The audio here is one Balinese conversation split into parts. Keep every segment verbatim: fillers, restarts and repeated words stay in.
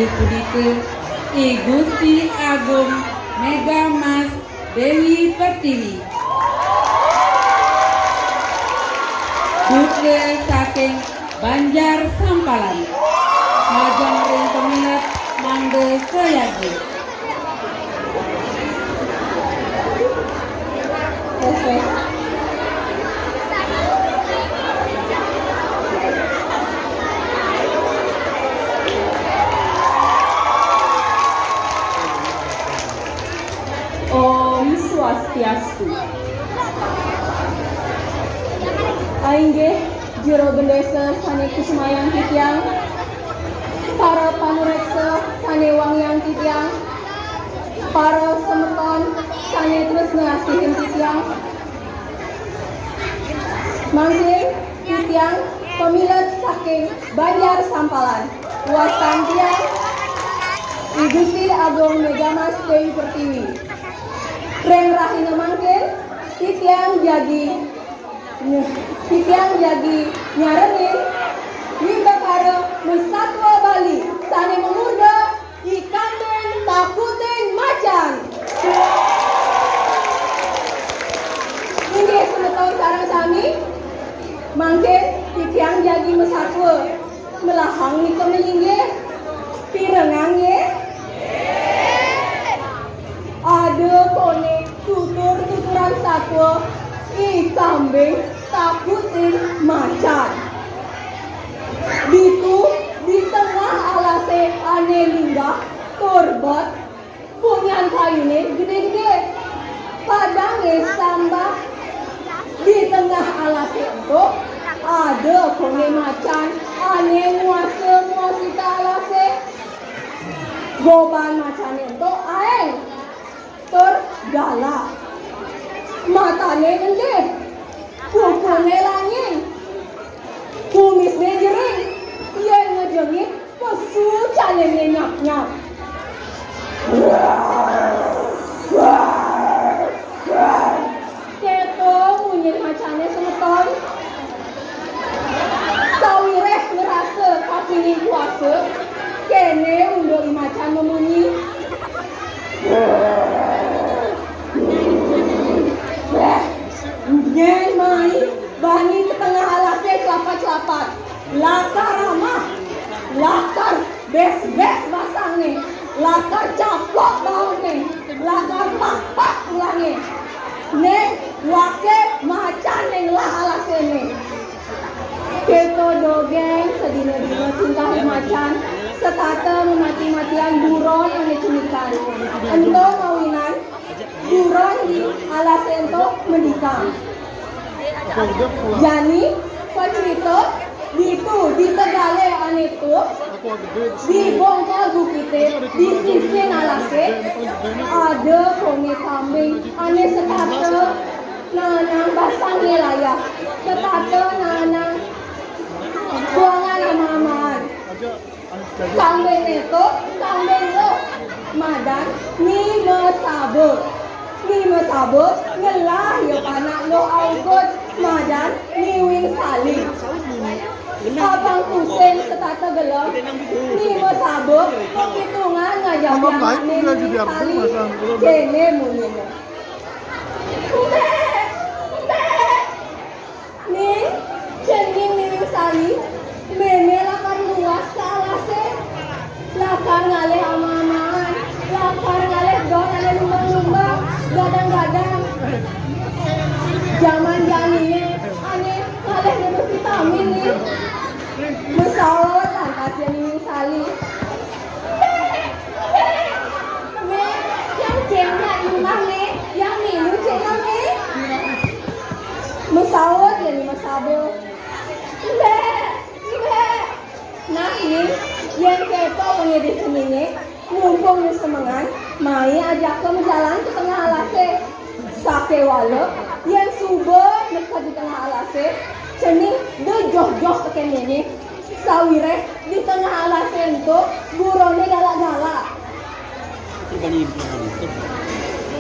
Pudita, I Gusti Agung Mega Mas Dewi Pertiwi. Duta saking Banjar Sampalan. Lajeng ring pamilet mangda sayaga. Om Swastiastu. Inggih, jero bendésa sané kusumayang titiang, para panuréksa sané wangiang titiang, para semeton sané tresna asihin titiang. Mangkin titiang pamilet saking Banjar Sampalan. Wastan tiang I Gusti Agung Megamas Dewi Pertiwi. Ring rahina mangkin titiang jagi titiang jagi nyarengin Wibakara Masatua Bali sané mamurda I Kambing Takutin Macan. Inggih semeton sareng sami, mangkin titiang jagi masatua, melahang nika malinggih. Pirengang nggih? Ada koné tutur-tuturan satua, I Kambing Takutin Macan. Ditu di tengah alasé ané linggah tur bet, punyan kayuné gedé-gedé. Padangé sambah. Di tengah alasé ento ada koné macan ané nguasa-nguasita alasé. Goban macané ento aéng tur galak. Matané ngendih, kukuné lanying, kumisné jering, yén ngejengit pesu calingné nyap-nyap. Kéto munyin macané semeton. Sawiréh ngrasa kapining kuasa, kéné unduk I Macan mamunyi. Nyén mai bani ka tengah alasé celapat-celapat. Lakar amah, lakar bés-bés basangné, lakar caplok baongné, lakar pakpak tulangné. Né waké macan né ngelah alasé né. Kéto dogéng sadina-dina tingkah I Macan, setata mamati-matiang buron ané cenikan. Ento mawinan buron di alasé ento mendikang. Jani, pacerita, ditu, di tegalé ané tuh, di bongkol bukité, di sisin alasé, ada koné kambing ané setata naenang basangné layah, setata naenang buangan ama-amaan. Kambingné to, kambing luh, madan Ni Masaba. Ni Masaba ngelah ia panak luh aukud, madan Ni Wing Sali. Abang Kusing setata gelem, Ni Masaba kapitungan ngajak anakné Ni Wing Sali. Kéné munyiné. Embék! Embék! Ning, cening Ni Wing Sali, mémé lakar luas ka alasé, lakar ngalih ama-amaan, lakar ngalih don ané lumbang-lumbang, gadang-gadang. Jaman janiné ané ngalih nuduh vitamin, Ning. Masaut lantas ia Ni Wing Sali. Mé, yang céngat nyumbang, Mé, yang minum céngat, Mé. Masaut ia Ni Masaba. Mbék, mbék. Nah, Ning, yén kéto pangidih ceningé, mumpung nu semengan, mai ajaka majalan ka tengah alasé. Sakéwala, yén suba neked di tengah alasé, cening da joh-joh tekén mémé. Sawiréh di tengah alasé ento, buroné galak-galak.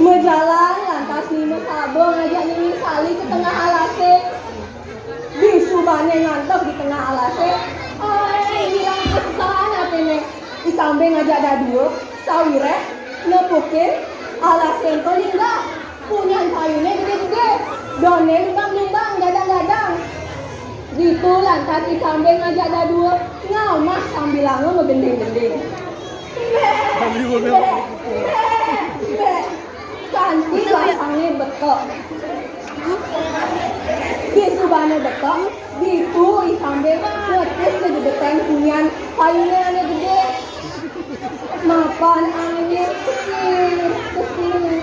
Majalan lantas Ni Masaba ngajak Ni Wing Sali ka tengah alasé. Disubané nganteg di tengah alasé, aéh, girang kesan atiné. I Kambing ngajak dadua, sawiréh nepukin alasé ento linggah. Punyan kayuné gedé-gedé, daunné lumbang-lumbang, gadang-gadang. Ditu lantas i kambing ngajak dadua ngamah sambilanga magending-gending. Mbék, mbék, mbék, mbék. Kanti lasangné betek. Disubané betek, ditu i kambing ngetis ka jebetén punyan kayuné ané gedé. Mapan angin kesir, kesir.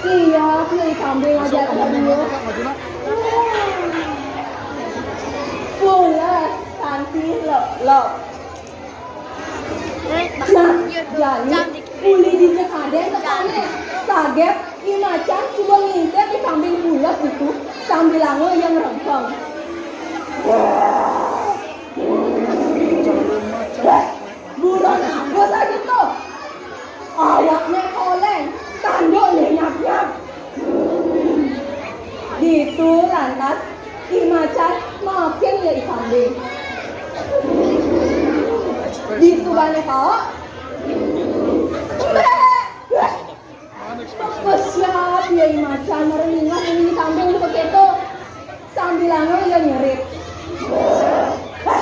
Iya, i kambing ngajak dadua. Pules kanti lep-lep. Nah, jani uli dija kadén tekané. Sagét i macan suba ngintip i kambing pules ditu, sambilanga ia ngrempeng. Wéh, buron apa saja to? Awakné koléng, tandukné nyap-nyap. Ditu lantas i macan makin ia i kambing. Disubané paok. Mbék! Kesiab ia i macan mara ningeh i kambing buka kéto. Sambilanga ia nyerit. Héh,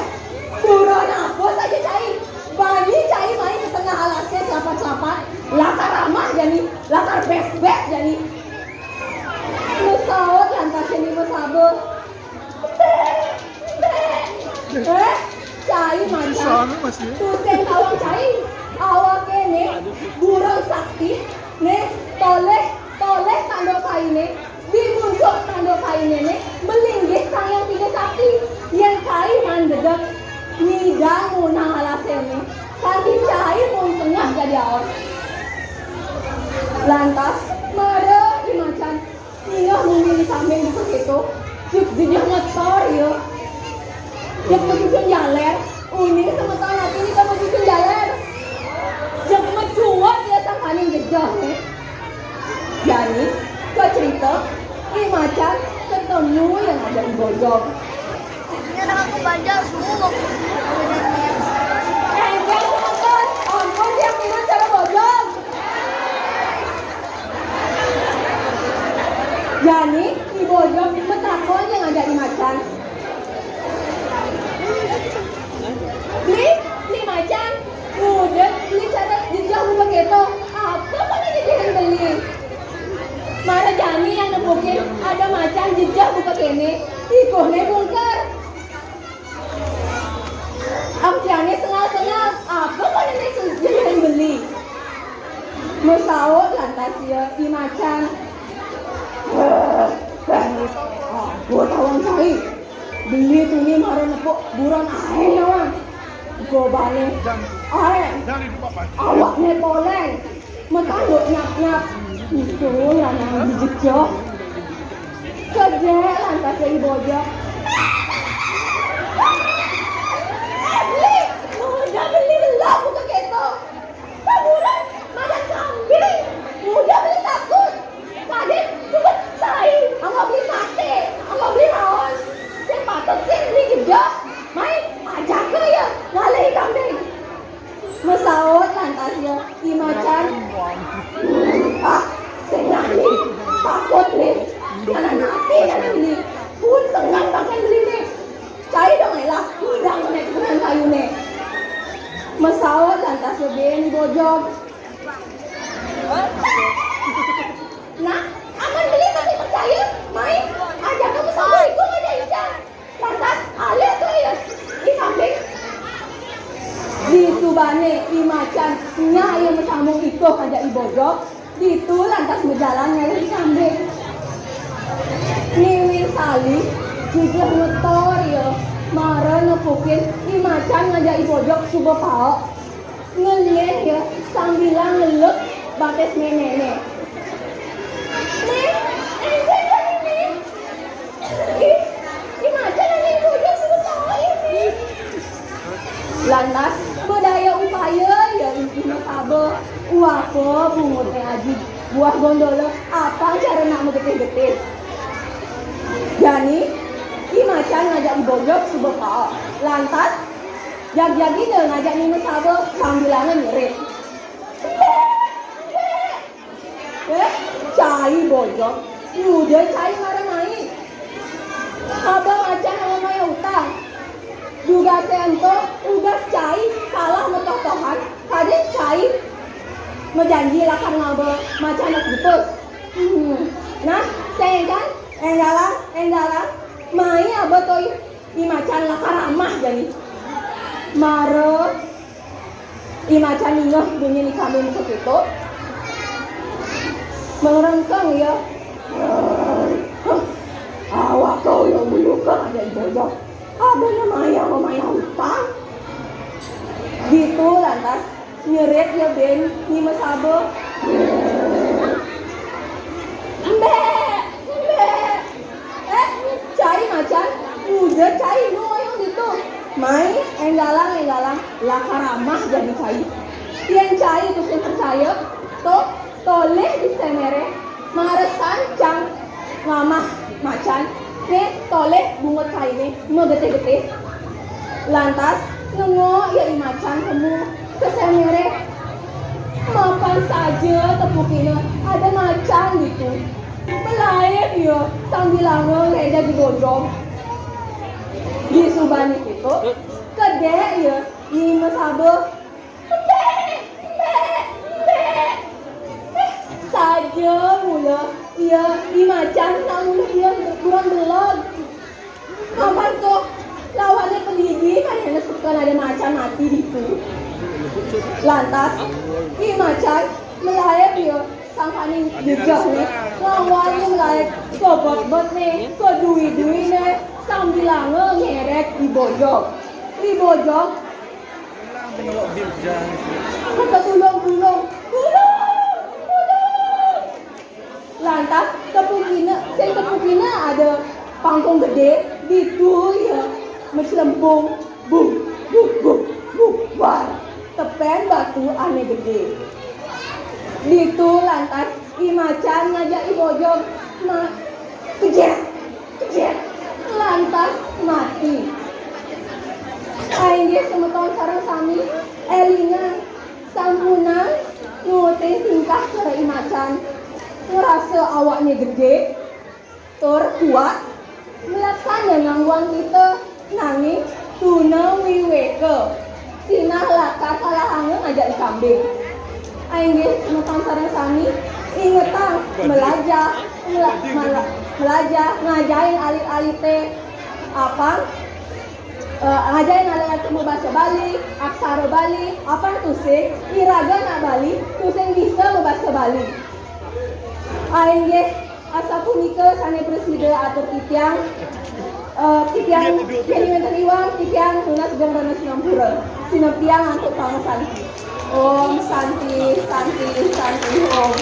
buron apa saja cai? Bani cai mai ka tengah alasé selapat-selapat, lakar ramah jani, lakar bés-bés jani. Masaut lantas jani masaba. Mbék, mbék. Éh, cai macan. Tusing tawang cai. Awaké né buron sakti, né tolih, tolih tanduk kainé, di buntut tanduk kainé né malinggih Sang Hyang Tiga Sakti. Yén cai maan dedek, nyidang ngunah alasé né, kanti cai pun sengah jadi aos. Lantas, mara i macan ningeh munyin i kambing buka kéto, jejeh nyetor ia. Jeg macucun jaler, uning semeton ati né ka macucun jaler. Jeg macuwet ia sangkaning jejehné. Jani, kacerita, i macan ketemu ia ngajak i Bojog. Iya, dah aku belajar semua. Éngkén semeton, ampun tiang ngirup cara Bojog. Jani, i Bojog matakon ia ngajak i macan. Beli, beli macan, ngudiang beli cara jejeh buka kéto. Apa pada jejehan beli? Mara jani yang nepukin ada macan jejeh buka kéné, ikuhné bungker. Ampiané sengal-sengal, apa pada né jejehan beli? Masaut lantas ia i macan. Apa tawang cai? Beli tuni mara nepuk buron aéng nawang. Gobané aéng. Awakné poléng. Matanduk nyap-nyap. Itu lanang dijejeh. Kejek lantas i Bojog. Éh, beli, ngudiang beli lelep buka kéto. Kaburan macan kambing, ngudiang beli takut. Kadén suba cai, anggo beli saté, anggo beli raos. Sing patut sing beli jejeh. Mai, ajaka ia ngalih i kambing. Masaut lantas ia i macan. Ah, sing ngalih, takut né. Nyanan ati, nyanan beli. Pun senggan pakai beli né. Cai dong élah, ngidang menék dengan kayuné. Masaut lantas ia bini Bojog. Nah, amun beli masih percaya, mai, ajaka masaba iku ngajak ican. Lantas, alih tuh ia, i kambing. Disubané i macan, nya ia masambung iku ngajak i Bojog, ditu lantas majalan ngalih i kambing. Ngiwil salih, jejeh ngetor ia, mara nepukin i macan ngajak i Bojog suba paok. Ngenyéh ia sambilang ngeluk batis méméné. Né, énjéng jani né. Ih, i macan ané i Bojog suba paok né. Lantas, madaya upaya ia i masaba. Uapa bungutné aji buah gondola, apang cara nak magetih-getih. Jani, i macan ngajak i Bojog suba paok. Lantas, Jagjagina ngajak Ni Mesaba sambilanga nyerit. Éh, cai bojog. Nguda cai mara mai. Aba macan anu maya utang. Dugasé ento, ugas cai kalah matoh-tohan, kadén cai majanji lakar ngaba macan anak butus. Hmm. Nah, sing kan, énggalang, énggalang, mai aba to I macan lakar amah jani. Mara I macan ningeh bunyi Ni Kambing kéto, mangrengkeng ia. Huh, awak kau yang bulukan ada I bojog. Abana maya, maya utang. Ditu lantas nyerit ia bén Ni Mesaba. Embék, embék. Éh, cai macan, nguda cai nu ngoyong ditu. Mai, énggalang, énggalang, lakar amah jani cai. Yén cai tusing percaya, to, tolih di seméré, mara sancang ngamah macan, né tolih bungut cainé magetih-getih. Lantas, nengok ia I macan kemu ka seméré. Mapan saja tepukina ada macan ditu. Malaib ia sambilanga ngédék I bojog. Disubané kéto, kedék ia Ni Mesaba. Embék, embék, embék. Éh, saja mula ia I macan nak mula buron, buron belog. Mapan to, lawané peligi, kadéna seken ada macan mati ditu. Lantas, I macan malaib ia sangkaning jejehné, lawané malaib ka betbetné, ka duiduiné, sambilanga ngédék I bojog. I bojog, kata tulung, tulung, tulung, tulung. Lantas tepukina, sing tepukina ada pangkung gedé, ditu ia maclempung, bung, bung, bung, bung, war. Tepén batu ané gedé. Ditu lantas I macan ngajak I bojog ma-, kejét, kejét. Lantas mati. Inggih semeton sareng sami, élingang, sampunang nurutin tingkah cara I macan. Ngerasa awakné gedé, tur kuat, malaksana ngangguang kita, nanging tuna wiwéka. Sinah lakar kalahanga ngajak Ni Kambing. Inggih, semeton sareng sami, ingetang, melajah, mela-, mala-, melajah, ngajahin alit-alité, apang, eh, ngajahin alit-alité mabasa Bali, aksara Bali, apang tusing, iraga anak Bali, tusing bisa mabasa Bali. Inggih, asapunika sané prasida atur titiang. Eh, titiang, yén wénten iwang, titiang nunas geng rena sinampura. Sineb tiang antuk paramasanti. Om Santi, Santi, Santi, Om.